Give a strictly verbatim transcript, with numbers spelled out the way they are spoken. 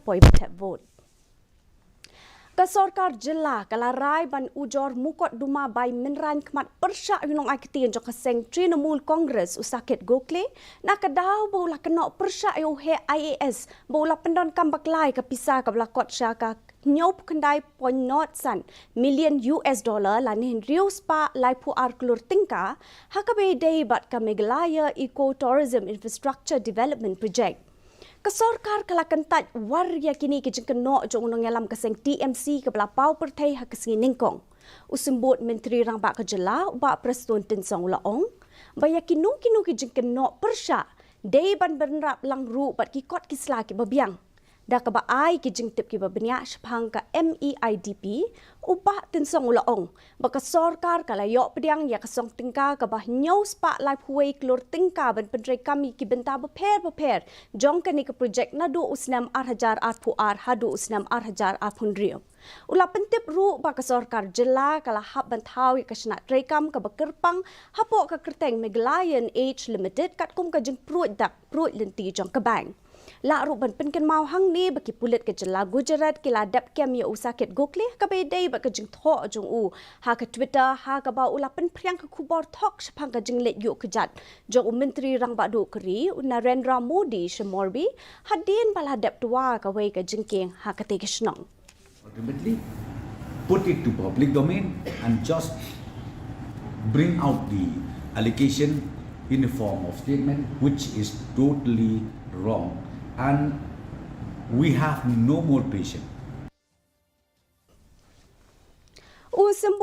poi bthep vote. Ka sorkar jylla ka la rai ban ujor mukotduma bai mynrain khmat pyrshah u nongai ktien jong ka seng Trinamool Congress u Saket Gokhale, na ka daw ba u la kynnoh pyrshah ïa u heh I A S ba u la pyndonkam bakla ïa ka pisa kaba la kot sha ka hynñiewphew khyndai point nod san million U S dollar lane hynriew spah laiphew ar klur tyngka ha kaba ïadei bad ka Meghalaya Eco Tourism Infrastructure Development Project. Ka sorkar ka la kyntait war ïa kine ki jingkynnoh jong u nongïalam ka seng T M C kaba la paw pyrthei ha ka sngi nyngkong. U Symbud Myntri Rangbah ka jylla u Bah Prestone Tynsong u la ong ba ïa kino kino ki jingkynnoh pyrshah dei ban bynrap lang ruh bad ki kot ki sla kiba biang. Da kaba ai ki jingtip kiba bniah shaphang ka M E I D P, u Bah Tynsong u la ong ba ka sorkar ka la ïoh pdiang ïa ka song tyngka kaba hynñiew spah laiphew wei klur tyngka ban pyntreikam ïa ki bynta bapher bapher jong kane ka project naduh u snem ar hajar arphew ar haduh u snem ar hajar arphew hynriew. U la pyntip ruh ba ka sorkar jylla ka la hap ban thaw ïa ka shnat treikam kaba kyrpang hapoh ka kyrteng Meghalayan Age Limited katkum ka jingpruid dak pruid lynti jong ka bank. Lah ruh ban pynkynmaw hangne ba ki pulit ka jylla Gujarat ki la dep kem ïa u Saket Gokhale ha kaba ïadei bad ka jingthoh jong u ha ka Twitter ha kaba u la pynphriang ka khubor thok shaphang ka jingleit ïuh kjat jong u Myntri Rangbah Duh ka ri u Narendra Modi sha Morbi hadien ba la dep twa kawei ka jingkieng ha katei ka shnong. Ultimately, put it to public domain and just bring out the allegation in the form of statement, which is totally wrong. And we have no more patience. U Symbud